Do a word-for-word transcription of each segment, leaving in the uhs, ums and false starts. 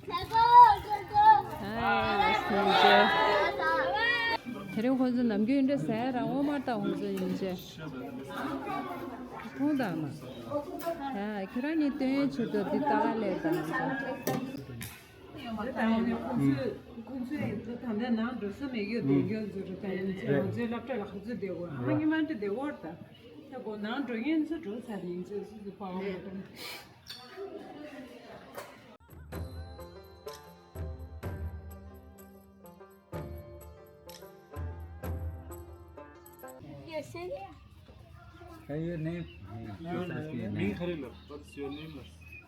དེ་རིང་ཁོང་ཚོ་ནམ་རྒྱུན་འདྲ་ཟས་རང་འོ་མ་ལྟ་ཁོང་ཚོ་ཡིན་ཅེ། ཐུང་དང་མ། ཡ་ཁྱོད་རང་གཉིས་སྟོན་ཆེད་དུ་འདི་ལྟ་ག་ལས་དང་། ཁོང་ཚོས་ཁོང་ཚོས་ད་ལྟ་ནང་འགྲོ་ས་མེད་ཡོད་དེ་ཡོད་ཚོད་རེད། ད་ཡིན་ཚེ་ང་ཚོའི་སློབ་གྲྭ་ལ་ག་ཚོད་བསྡད་དགོས། ཨ་མ་ཉི་མ་འདྲ་བསྡད་དགོས་རེད། ད་ད་གོ་ནང་འགྲོ་མཁན་ཚོ་འགྲོ་ཚར་ཡིན་ཚེ་སུ་ཚོ་ཕ་བ་མ་འགྲོ། Can you name? Just asking your name. མིང་ག་རེ་ལབ། What's your name?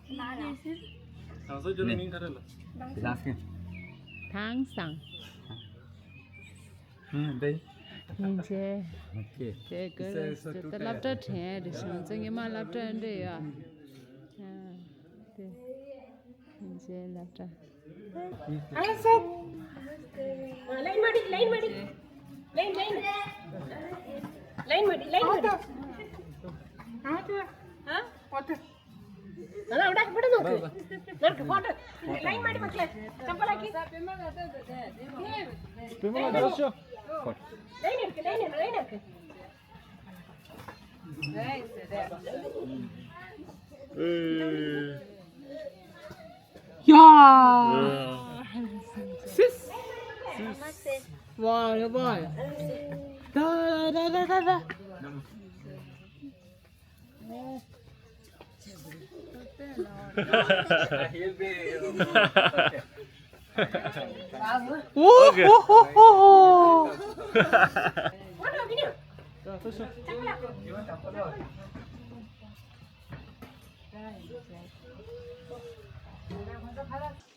ལབ། ལགས་སོ། ཁྱོད་རང་མིང་ག་རེ་ལབ། She's asking. ཐང་སང་། ཨུམ། དེ། ཡིན་ཅེ། Okay. དེ་ག་རེ་ད་སློབ་གྲྭ་དྲན་རེད་ཤང་ཚེ་ཉི་མ་སློབ་གྲྭ་འདྲ་ཡོད། ཨ། དེ། ཡིན་ཅེ་སློབ་གྲྭ། ཨ་སོ། ལའིན་མ་འདི་ལའིན་མ་འདི། ལའིན་ལའིན། ལའིན་མ་འདི་ལའིན་མ་འདི། ཨ་ཏུ། ཨ་ཏུ། ཨ་ལ་འོ་ད་ཕོ་ཊོ་ནོར་གི། ནོར་གི་ཕོ་ཊོ། ལའིན་མ་འདི་མ་ཁྱེར། ཙམ་པ་ལ་གི། པེ་མ་ལ་ད་ད་ད། པེ་མ་ལ་ད་ཤོ། ལའིན་ནོར་གི་ལའིན་ནོར་ལའིན་ནོར་གི། ཡ། སིས། ཝའི་ཝའི། ད་ད་ད་ད་ད། ཨོ་ཧོ་ཧོ་ཧོ་ཧོ།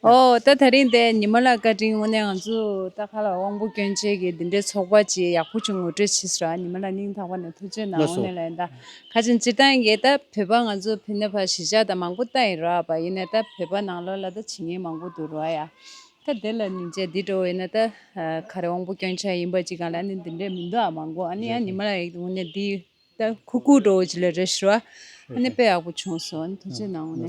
ཨོ། ད་དེ་རིང་དེ་ཉི་མ་ལགས་བཀའ་དྲིན་དངོས་གནས་ང་ཚོ་ད་ག་ལ་དབང་པོ་སྐྱོན་ཅན་གྱི་འདི་འདྲའི་ཚོགས་པ་ཅིག་ཡག་པོ་ཅིག་ངོ་སྤྲོད་བྱས་སོང་། ཉི་མ་ལགས་སྙིང་ཐག་པ་ནས་ཐུགས་རྗེ་གནང་། ལགས་སོ། དངོས་གནས་ལ་ཡིན་ད་ཁ་ཅིག་སྤྱིར་བཏང་གི་ད་བོད་པ་ང་ཚོ་ཕི་ནས་ཕར་གཞིས་ཆགས་དང་མང་པོ་ལྟ་ཡིན་ར་བ་ཡིན་ནའི་ད་བོད་པ་ནང་ལོགས་ལ་ད་བྱེད་མཁན་མང་པོ་འདུག་ར་ཡ། ད་དེ་ལ་སྙིང་རྗེ་འདི་འགྲོ་བས་ན་ད་ག་རེ་དབང་པོ་སྐྱོན་ཅན་ཡིན་པ་ཅིག་གང་ལ་ནི་འདི་འདྲས་མི་འདུག་ཨ། མང་པོ་ཨ་ནི་ཡང་ཉི་མ་ལགས་ཡིག་དངོས་གནས་འདི། ད་ཁུ་ཁུ་འགྲོ་ཅི་ལ་རེ་ཞུ་བ། ཨ་ནི་དཔེ་ཡག་པོ་བྱུང་སོང་། ཨ་ནི་ཐུགས་རྗེ་གནང་། ཨ་ནི།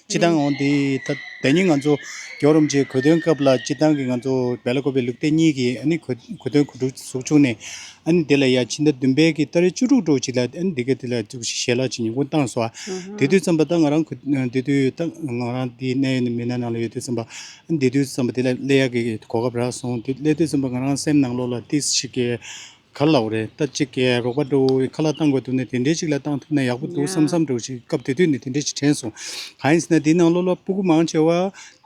སྤྱི་བཏང་འོང་དེ་ད་དེ་ཉིན་ང་ཚོ་རྒྱལ་བ་རིན་པོ་ཆེའི་གོ་སྟོན་སྐབས་ལ་སྤྱི་བཏང་གི་ང་ཚོ་སྦེལ་ཀོབ་པའི་ལུགས་བདེ་གཉིས་ཀྱི་ཨ་ནི་གོ་གོ་སྟོན་གོ་སྒྲིག་ཟུག་བྱུང་ནས། ཨ་ནི་དེ་ལ་ཡ་ཕྱི་ཟླ་བདུན་པའི་གི་ཏ་རིག་བཅུ་དྲུག་འགྲོ་ཅིག་ལ་ཨ་ནི་དེ་ག་དེ་ལ་ཅུག་ཞིག་ཞལ་ལག་ཅིག་ཉིན་གུང་བཏང་སོང་། ཨ་དེ་དུས་ཙམ་པ་ད་ང་རང་གོ་དེ་དུས་ད་ང་རང་དེའི་གནས་ཡུལ་ནས་མི་སྣ་ནང་ལ་ཡོད་དུས་ཙམ་པ་ཨ་ནི་དེ་དུས་ཙམ་པ་དེ་ལ་སླེབས་ཡག་གི་གོ་སྐབས་རག་སོང་། དེ་སླེབས་དུས་ཙམ་པ་ང་རང་སེམས་ནང་ལོགས་ལ་ཏིས་ཞིག་གི་ག་ལབ་རེད། ད་ཅིག་གི་རོགས་པ་འགྲོ་ཁ་ལག་བཏང་དགོས་འདུག་ནས་དེ་འདྲའི་ཅིག་ལ་བཏང་ཐུབ་ན་ཡག་པོ་འདུག་བསམ་བསམ་འདྲ་ཞིག་སྐབས་དེ་དུས་ནས་དེ་འདྲའི་ཅིག་དྲན་སོང་། གང་ཡིན་ཟེར་ན་དེའི་ནང་ལོགས་ལ་སྤུ་གུ་མང་ཆེ་བ་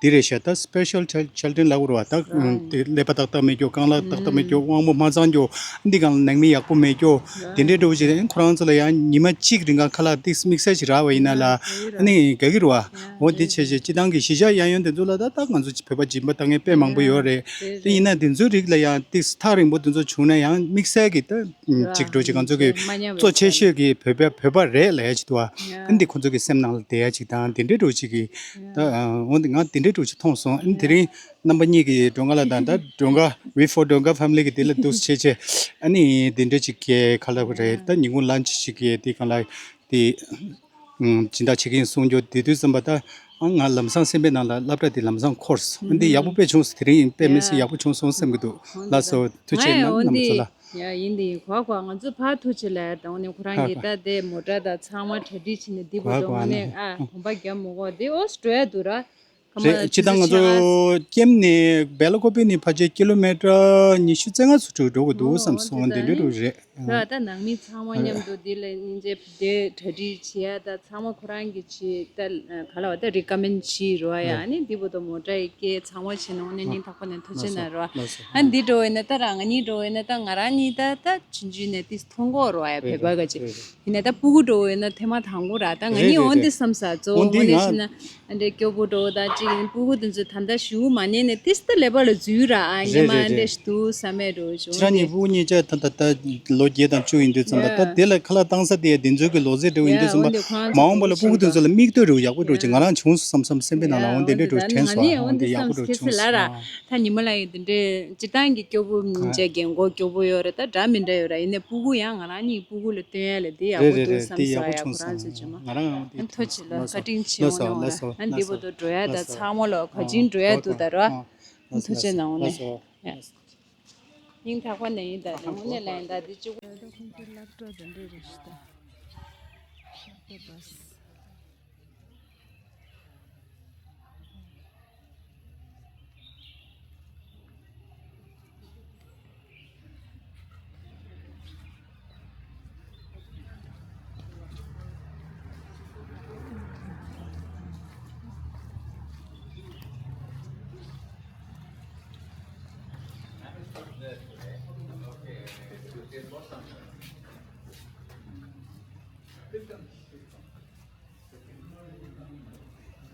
དེ་རེད་ཤག་ད་སི་པེ་ཤལ་ཆལ་ཆལ་ཌེན་ལབ་དགོས་རེད་བ། ད་དེ་ཀླད་པ་ཏག་ཏག་མེད་རྒྱུ། རྐང་ལག་ཏག་ཏག་མེད་རྒྱུ། དབང་པོ་མ་ཚང་རྒྱུ། འདི་སྒང་ལ་ནང་མི་ཡག་པོ་མེད་རྒྱུ། དེ་འདྲའི་འདྲ་བོ་ཅིག་རེད། ཁོ་རང་ཚོ་ལ་ཡང་ཉི་མ་གཅིག་རིང་ག་ཁ་ལག་ཏིས་དམིགས་བསལ་ཞིག་རག་པ་ཡིན་ན་ལ་ཨ་ནི་དགའ་གི་རེད་བ། འོ་དེ་བྱས་བྱས་སྤྱི་བཏང་གི་གཞིས་ཆགས་གཡས་གཡོན་དེ་ཚོ་ལ་ད་ད་ང་ཚོ་བོད་པ་སྦྱིན་པ་བཏང་མཁན་དཔེ་མང་པོ་ཡོད་རེད། དེ་ཡིན་ན་དེ་ཚོའི་རིགས་ལ་ཡང་ཏིས་ཐག་རིང་པོ་དེ་ཚོ་བྱུང་ན་ཡང་དམིགས་བསལ་གྱི་ད་ཅིག་འགྲོ་ཅིག་ང་ཚོ་གི་མ་ཉམས་པའི་གཙོ་ཆེ་ཤོས་ཀྱི་བོད་པ་བོད་པ་རེད་ལབ་ཡ་ཅིག་འདུག་བ། ཨ་འདི་ཁོ་ཚོ་གི་སེམས་ནང་ལ་བསྡད་ཡ་ཅིག་དང་དེ་འདྲའི་འགྲོ་ཅིག་གི་ད་འོ་འདི་ང་དེ་འདྲའི་འགྲོ་ཅིག་མཐོང་སོང་། ཨ་ནི་དེ་རིང་རྣམ་པ་གཉིས་ཀྱི་སྒྲོལ་དཀར་ལགས་དང་ད་སྒྲོལ་དཀར་We for Donga Family གི་དེ་ལ་འདུག་བྱས་བྱས་ཨ་ནི་དེ་འདྲ་ཅིག་གི་ག་ལབ་དགོས་རེད། ད་ཉིན་གུང་ལན་ཆི་ཞིག་གི་དེ་གང་ལ་དེ། སྦྱིན་བདག་བྱེད་ཀྱི་ཡིན་གསུང་རྒྱུ་དེ་དུས་ཙམ་པ་ད་ཨ་ང་ལམ་སང་སེམས་པའི་ནང་ལ་སློབ་གྲྭ་དེ་ལམ་སང་འཁོར་སོང་། ཨ་འདི་ཡག་པོ་དཔེ་བྱུང་སོང་། དེ་རིང་དཔེ་མི་སྲིད་ཡག་པོ་བྱུང་སོང་བསམ་གྱི་འདུག་ལགས་སོ། ཐུགས་རྗེ་གནང་རྣམ་པ་ཚོ་ལ། ཡ་ཡིན་དེ་ཡིན། གོ་གོ་ང་ཚོ་ཕར་ཐུག་ཆེ་ལ་དང་ནས་ཁོ་རང་གིས་ད་དེ་མོ་ཊ་དང་ཚང་མ་གྲ་སྒྲིག་བྱས་ནས་འདི་བོ་དང་ནས་ཨ་གོམ་པ་རྒྱབ་མོ་གོ་དེ་ཨོ་སི་ཀྲོ་ཡ་འདུག་ར། རེད། སྤྱི་བཏང་ང་ཚོ་ཀེམ་ནས་སྦེལ་ཀོབ་པི་ནས་ཕལ་ཆེར་ཀི་ལོ་མི་ཊར་ཉི་ཤུ་རྩ་ལྔ་ཚོ་དྲུག་འགྲོ་དགོས་འདུག་བསམ་སོང་། འདི་འདྲ་འགྲོ་རེད། ད་ད་ནང་མི་ཚང་མ་མཉམ་དུ་འདི་ལ་སྙིང་རྗེ་དེ་གྲ་སྒྲིག་བྱེད་ཡ་ད་ཚང་མ་ཁོ་རང་གིས་བྱེད་ད་ག་ལ་བ་ད་རི་ཀ་མེན་བྱེད་རོ་ཡ། ཨ་ནི་འདི་བོ་ད་མོ་ཊ་ཡི་སྐད་ཚང་མ་བྱེད་ནང་ནས་སྙིང་ཐག་པ་ནས་ཐུགས་རྗེ་གནང་རོ། ཨ་འདི་འགྲོ་བས་ན་ད་རང་ང་གཉིས་འགྲོ་བས་ན་ད་ང་རང་གཉིས་ད་ད་ཆུང་ཆུང་ནས་ཏིས་མཐོང་གོ་རོ་ཡ་བོད་པ་ག་ཅིག་ཡིན་ན་ད་སྤུ་གུ་འགྲོ་བས་ན་ཐེངས་མ་དང་པོ་ར། ད་ང་གཉིས་འོང་འདི་བསམ་ས་གཙོ་བོ་འོང་འདི་ཤི་ན་ཨ་འདྲའི་སྐྱོ་པོ་འགྲོ་ད་ཅིག་ཡིན། སྤུ་གུ་དེ་ཚོ་ད་ལྟ་ཞུ་མ་ཉན་ནས་ཏིས་ད་ལེ་བ་ལ་འཛུལ་ར། ཨ་ཉི་མ་ཨ་འདྲ་ཞིག་འདུག་བསམ་མེད་འགྲོ་བྱུང་། ཁྱེད་རང་གཉིས་སྤུ་གུ་གཉིས་ཆ་ད་ད་ད་ལོ་བརྒྱད་དང་བཅུ་ཡིན་དུས་ཙམ་པ་ད་དེ་ལ་ཁ་ལག་བཏང་ས་དེ་དེ་ཚོའི་གི་ལོ་ཚད་འགྲོ་ཡིན་དུས་ཙམ་པ་མ་འོངས་པ་ལ་སྤུ་གུ་དེ་ཚོ་ལ་མིག་ལྟོས་རུ་ཡག་པོ་འགྲོ་ཅིག་ང་རང་བྱུང་སོང་བསམ་བསམ་སེམས་པའི་ནང་ལ་འོང་དེ་འདྲ་འགྲོ་དྲན་སོང་། འོང་དེ་ཡག་པོ་འགྲོ་བྱུང་སོང་། ད་ཉི་མ་ལ་ཡི་དེ་འདྲའི་སྤྱིར་བཏང་གི་སྐྱོ་པོ་མི་འཇའ་རྒན་གོག་སྐྱོ་པོ་ཡོད་རེད། ད་འདྲ་མི་འདྲ་ཡོད་རེད། ཡིན་ནའི་སྤུ་གུ་ཡང་ང་རང་གཉིས་སྤུ་གུ་ལ་སྟོན་ཡ་ལ་དེ་ཡག་པོ་འདུག་བསམ་སོང་ཡ། ཁོ་རང་ཚོ་ཇི་མ་ཐོ་ཆེ་ལ་བཀའ་དྲིན་ཆེ། འོ་ནི་འོ་ཨ་འདི་བོ་དོ་འགྲོ་ཡ་ད་ ཚང་མ་ལོ་ག་ཅིན་འགྲོ་ཡ་འདུག་ད་ར། ཐུགས་རྗེ་གནང་ནས། སྙིང་ཐག་པ་ནས་ཡིན་ད་དངོས་གནས་ལ་ཡིན་ད་འདི་གཅིག་པུ། ད་ཁོང་ཚོའི་སློབ་གྲྭ་དེ་འདྲ་རེད་ཤི་ད། ཤར་པའི་བཱས།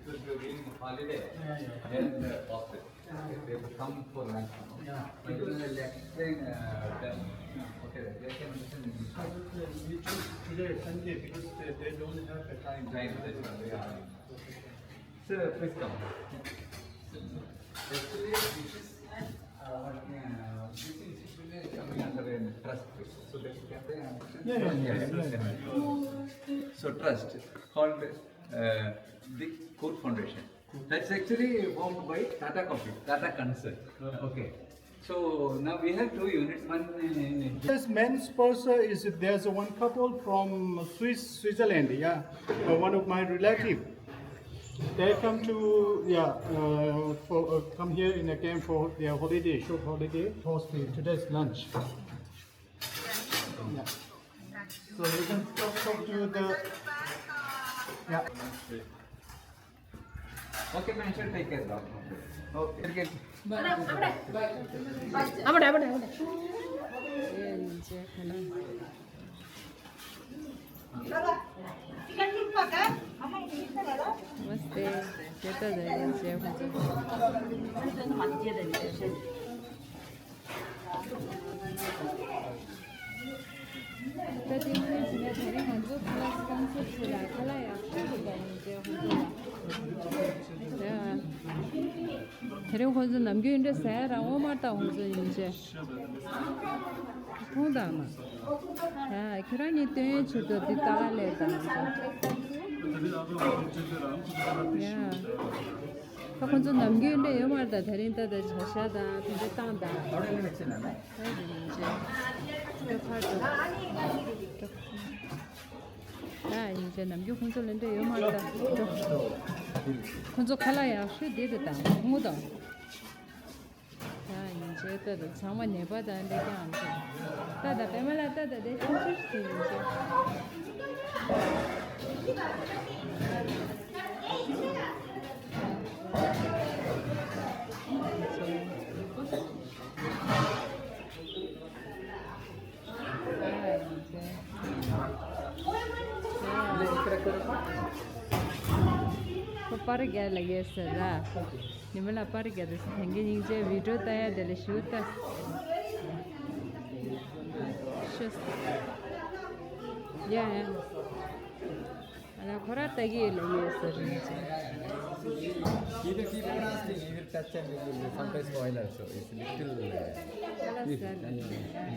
Because you're in holiday, yeah, yeah, then the office. Yeah, yeah. They will come for lunch, you know. Yeah. But you will explain, uh, them. Okay, they can understand English. Uh, we choose today Sunday because they, they don't have the time. Time, that's why, yeah. Sir, please come. Actually, this is, uh, uh, this is coming under a trust. So that you can say, uh, yeah, yeah, yeah, yeah, yeah. So trust called, uh, the Court Foundation. That's actually formed by Tata Coffee, Tata Concern. Okay. So now we have two units. One, uh, this men's purse is, there's one couple from Swiss, Switzerland, yeah, uh, one of my relative. They come to, yeah, uh, for, uh, come here in a camp for their holiday, short holiday. Host today's lunch. Yeah. So you can talk, talk to the, yeah. Okay, man, sure, take care. Okay. ད་དེ་ངོས་ནས་བྱས་ན་དེ་རིང་ང་ཚོ་ཁ་ལག་སི་པོན་སར་བྱས་ལ་ཁ་ལག་ཡག་ཤོས་རེད་པ། ཡིན་ཚེ་ཁོང་ཚོ་ལ་ཡ། དེ་རིང་ཁོང་ཚོ་ནམ་རྒྱུན་འདྲ་ཟ་ཡ་རང་ཝོལ་མར་ཊ་ཁོང་ཚོ་ཡིན་ཚེ། ཁོང་དང་མ། ཡ་ཁྱོད་རང་གཉིས་སྟོན་ཡའི་ཆེད་དུ་འདི་ལྟ་ག་སླེབས་དང་། ཡ། ད་ཁོང་ཚོ་ནམ་རྒྱུན་འདྲ་ཡོད་མ་རེད་ད། དེ་རིང་ད་ད་བྱ་ཤ་དང་དེ་འདྲ་བཏང་དང་། ཨ་རེ་ལེ་ཆེ་ན་ནི། ཨ་རེ་ལེ་ཆེ། ད་ཕར་འགྲོ། ད་ཡིན་ཚེ་ནམ་རྒྱུན་ཁོང་ཚོ་ལ་འདྲ་ཡོད་མ་རེད་ད། འགྲོ། ཁོང་ཚོ་ཁ་ལག་ཡག་ཤོས་འདི་རེད་ད་ངུ་དང་། ད་ཡིན་ཚེ་ད་ད་ཚང་མ་ནད་པ་དང་འདྲ་རྐྱང་འདྲ། ད་ད་པད་མ་ལ་ད་ད་དེ་ཆུང་ཆུང་ཞིག་ཡིན་ཚེ། ཁོ་པར་རྒྱག་ལ་ཡོད་ས་ར། ཉི་མ་ལ་པར་རྒྱག་དུས་སུ་དེང་གི་སྙིང་རྗེ་བི་ཌིའོ་ལྟ་ཡ་དེ་ལ་ཞུ་ད། ཤོད། ཡ་ཡ། ཨ་ན་ཁོ་ར་ལྟ་གི་ལ་ཡོད་ས་རིན་ཆེན། Even people are asking, we will touch and we will sometimes spoil also. It's little, uh,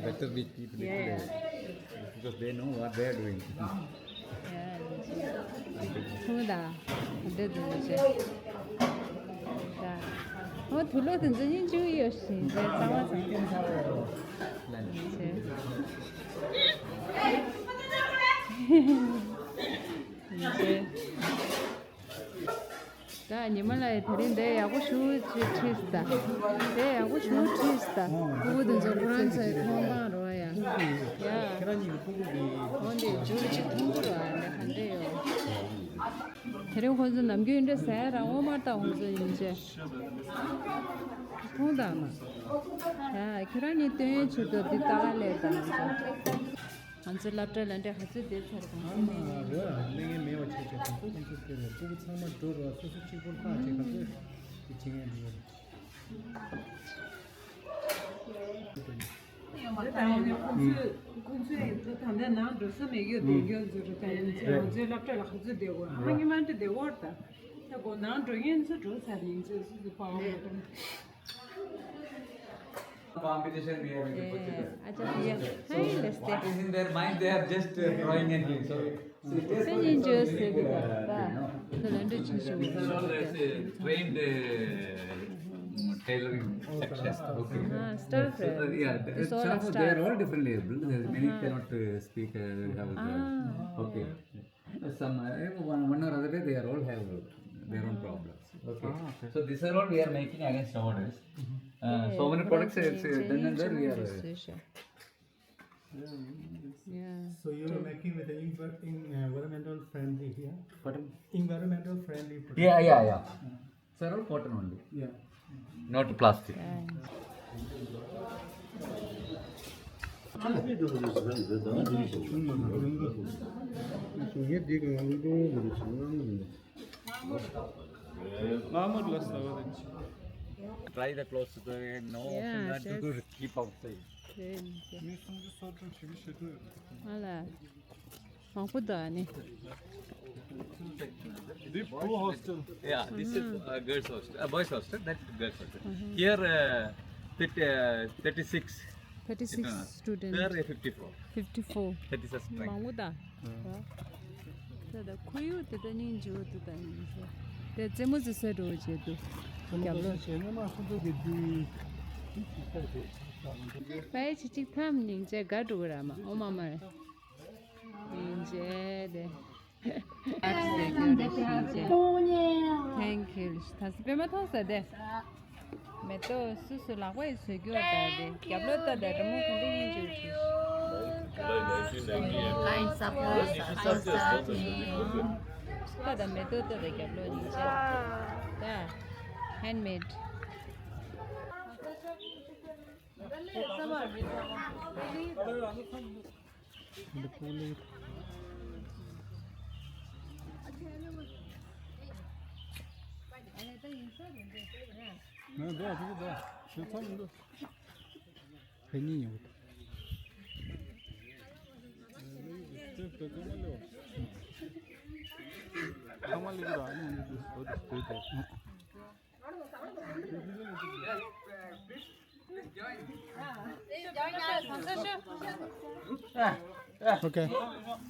better we keep little, uh, because they know what they are doing. ཁོང་ད་འདི་འདི་འདི་ད། ཨོ་དུ་ལོ་དེ་འཛིན་ཡིན་ཅུ་ཡོད་ཤིང་རེད་ཚང་མ་ཚང་། ད་ཉི་མ་ལ་ཡི་དེ་རིང་འདི་ཡག་པོ་ཞུ་ཅིག་ཁྲིས་ད། དེ་ཡག་པོ་ཞུ་ཁྲིས་ད། ཁུ་བོ་དེ་ཚོ་ཁོ་རང་ཚོའི་མཐོང་སྟངས་རོ་ཡ། ཡ། ཁོ་འདི་ཇུ་ལི་ཅིག་མཐོང་གི་རོ་ཡ་འདི་ག་འདྲ་ཡོད། དེ་རིང་ཁོ་ཚོ་ནམ་རྒྱུན་འདྲ་ཟ་ཡ་རང་ཝོལ་མར་ཊ་ཁོ་ཚོ་ཡིན་ཅེ། མཐོང་དང་མ། ཡ་ཁྱོད་རང་གཉིས་སྟོན་ཡའི་ཆེད་དུ་འདི་ལྟ་ག་སླེབས་དང་། ང་ཚོའི་སློབ་གྲྭ་ལ་འདྲ་ག་ཚོད་བསྡད་ཚར་དང་། ཨ་མ་རེད་བ། གླེང་ཡས་མེད་པ་བྱས་བྱས་ཁོང་ཚོ་ཁོང་ཚོ་དེ་ལ་སྤུ་གུ་ཚང་མ་འགྲོ་རོགས་སོ་སོ་གཅིག་པོ་ལྷག་བྱས་ག་ཚོད་ཀྱི་བྱེད་ངེས་འདུག་ཁོང་ཚོས་ཁོང་ཚོས་ད་ལྟ་ནང་འགྲོ་ས་མེད་རྒྱུ་དེ་རྒྱུ་ཚོ་རེད། ད་ཡིན་ཚེ་ང་ཚོའི་སློབ་གྲྭ་ལ་ག་ཚོད་བསྡད་དགོས། ཨ་མ་ཉི་མ་འདྲ་བསྡད་དགོས་རེད་ད། ད་གོ་ནང་འགྲོ་མཁན་ཚོ་འགྲོ་ཚར་ཡིན་ཚེ་སོ་སོ་པའོ་མ་གཏོང་། Competition we have in Kochi. Yeah, I just, yeah. So, hi, let's what is in their mind, they are just, uh, drawing and doing. So, སེམས་ཉིད་འཇོག་ཟེར་གི་འདུག་ད། ཁོ་ལ་འདྲ་ཆུང་ཆུང་མ་This is all, རེད། Let's say, trained, uh, tailoring section. Okay. ཨ། སི་ཊཱཕ་So, uh, རེད། yeah, the It's all staff, they are staff. All differently abled. There's many Uh-huh. cannot, uh, speak, uh, have, uh, Ah. Okay. Some, uh, one, one or other day, they are all have their own problems. Okay. Ah, okay. So these are all we are making against orders. Uh, so many products, it's, uh, done and there we are, uh, Yeah. So you are making with the envi-, in, uh, environmental friendly here? Pardon? Environmental friendly product. Yeah, yeah, yeah. It's all cotton only. Yeah. Not plastic. Try the clothes to go and no Yeah, option, not to just go keep outside. Change. ང་ལ་མང་པོ་འདུག་ཨ་ནི། This two hostel. Yeah, this is, uh, girls hostel, uh, boys hostel, that girls hostel. Here, uh, thirty, uh, thirty-six. Thirty-six students. There are fifty-four. Fifty-four. That is a strength. མང་པོ་ད། ད་ད་ཁོར་ཡུག་དེ་ད་སྙིང་རྗེ་པོ་འདུག་ད་ཡིན་ཟེར། དེ་རྩེད་མོ་རྩེ་ས་འགྲོ་བྱས་འདུག་རྒྱབ་ལོགས། ཕའི་ཆི་ཆིག་ཐམ་སྙིང་རྗེ་དགའ་འགྲོ་གི་ར་མ་ཨོ་མ་མ་རེད། སྙིང་རྗེ་དེ། Thank you. ད་སི་པད་མ་ཐོང་ས་དེ། མེ་ཏོག་སུ་སུ་ལག་པ་ཡི་བཟོ་རྒྱུ་བ་ད་དེ་རྒྱབ་ལོགས་ལྟ་དེ་རི་མོ་ག་འདྲ་ཡིན་ཅིག་ཅིག་ད་ད་མེ་ཏོག་ལྟ་དེ་རྒྱབ་ལོགས་ཡིན་ཅིག་ད་handmade། Okay.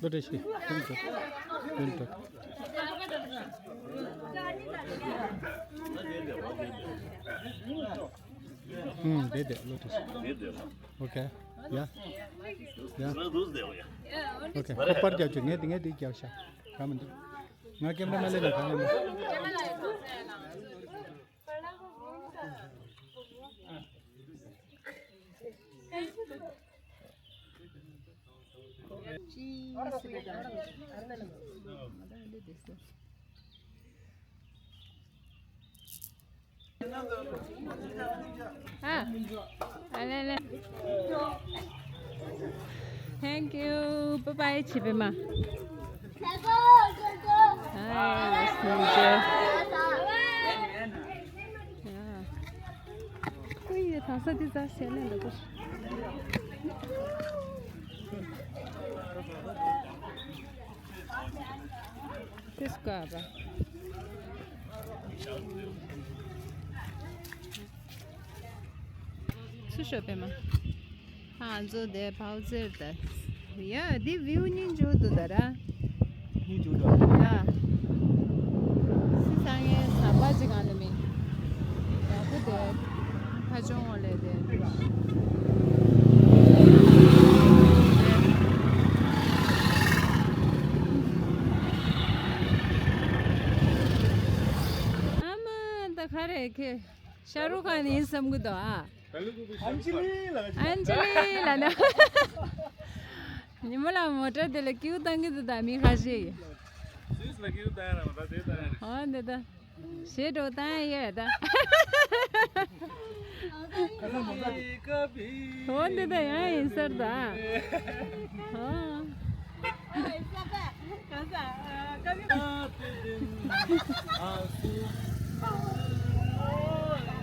That is it. Don't talk. Don't talk. Hmm, they did. Lotus. Okay. Yeah. Yeah. Okay. Ko par kya chu? Nge, nge di kya sha? Kamu tu. Nga camera male na kaya. Ah, ah, le, le. Thank you. Bye bye, Chibima. Hi, let's meet you. Yeah. Ui, thasa di za se le lo. This guy, but. སུ་ཤོད་པས་མ། ཨ་ཚོ་དེ་བའོ་ཙེར་ད། ཡ་འདི་བིའུ་སྙིང་རྗེ་འདུག་ད་ར། སྙིང་རྗེ་འདུག་ཡ། སི་སང་ངའི་ཟམ་པ་ཅིག་གང་ལ་མི། ཡག་པོ་དེ། ཁ་ཆུང་ངོ་ལས་དེ། ཨ་མ་ད་ག་རེ་ཁེ། ཤ་རུ་ཁ་ནི་ཡིན་བསམ་གི་འདུག་ཨ། ཨན་ཇི་ལི་ལ། ཨན་ཇི་ལི་ལ་ན། ཉི་མ་ལ་མོ་ཊ་དེ་ལ་ཀིའུ་བཏང་གི་འདུག་ད་མི་ཁ་ཤས་ཡིན། སུས་ལ་ཀིའུ་བཏང་ར་མ་ད་དེ་བཏང་ར། ཨོ་འདི་ད། ཞེ་དྲོ་བཏང་ཡོད་ད། ཨོ་འདི་ད་ཡང་ཡིན་ཟེར་ད། ཨོ།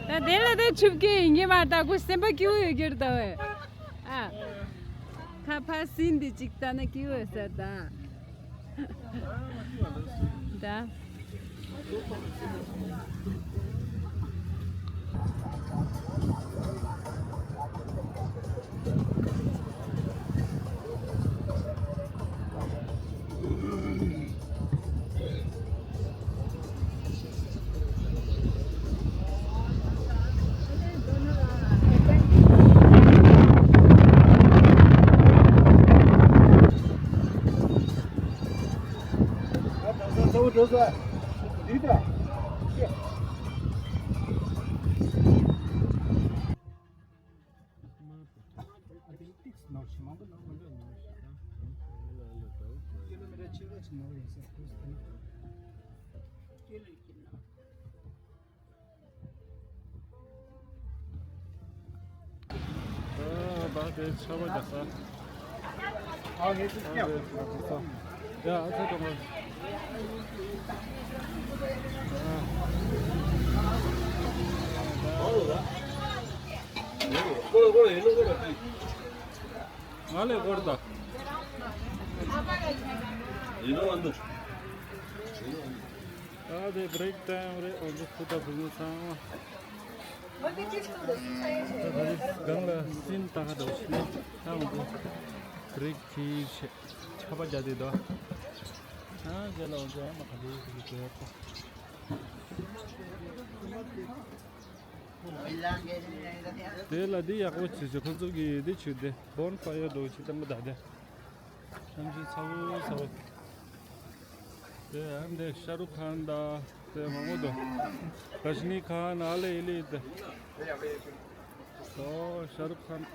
ད་དེ་ལ་དེ་ཆུབ་ཀྱི་ཡིན་གྱི་མ་ད་ཁོ་སེམས་པ་སྐྱིད་པོ་ཡོད་ཀྱི་རེད་ད་བས། ཨ། ཁ་ཕར་ཟིན་འདི་གཅིག་ལྟ་ན་སྐྱིད་པོ་ཡོད་ས་ད། ད། ཨ་ད་དེ་ཆར་པ་རྒྱག་ས། ཨ་ངས་ཚིག་ཨ་ཉག་དེ་ཆར་པ་རྒྱག་ས། ཡ་ཨ་ཚ་གཏོང་ག་ཨ། ང་ལས་སྐོར་ད། ཨ་དེ་བྷི་རེག་ཊའིམ་རེད། འོ་འདི་ཕུ་ད་བུ་མོ་ཚང་མ། ད་ད་རེས་སྒང་ལ་སིན་ཏག་ཏག་འདུག་ནས་ད་འོ་འདི་བྷི་རེག་ཊའིམ་ཆེ་ཆར་པ་རྒྱག་དེ་འདུག་ཨ་རྗེས་ལ་འོ་འདི་ཨ་མ་ག་འདི་ཞིག་གི་དེ་ཡག་པོ། དེ་ལ་འདི་ཡག་པོ་བྱེད་ཆོག་ཁོ་ཚོ་གིས་འདི་བྱོས་ཏེ་བོན་ཕ་ཡར་འདྲ་བོ་ཅིག་བཏང་གི་ད་དེ། ཐམས་ཅད་ཚ་བོ་ཚ་བོ། དེ་ཨ་འདི་ཤ་རུག་ཁཱན་དང་དེ་མང་པོ་འདུག་ར་ཇི་ནི་ཁཱན་ཨ་ལེ་ཨི་ལེ་དེ། ཨོ་ཤ་རུག་ཁཱན།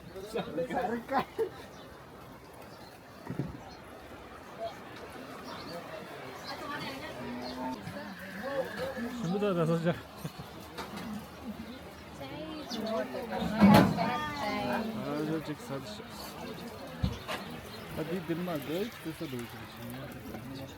ཞིམ་པོ་ད་ད་ས་ཆ། ཨ་ཅག་ཅིག་ཟ་དེ་ཤ། ད་འདི་འདིར་མ་དགོས་དེ་ས་འདུག་ཅིག་ཞིམ་ཡ་དེ་ད་ནི་མ།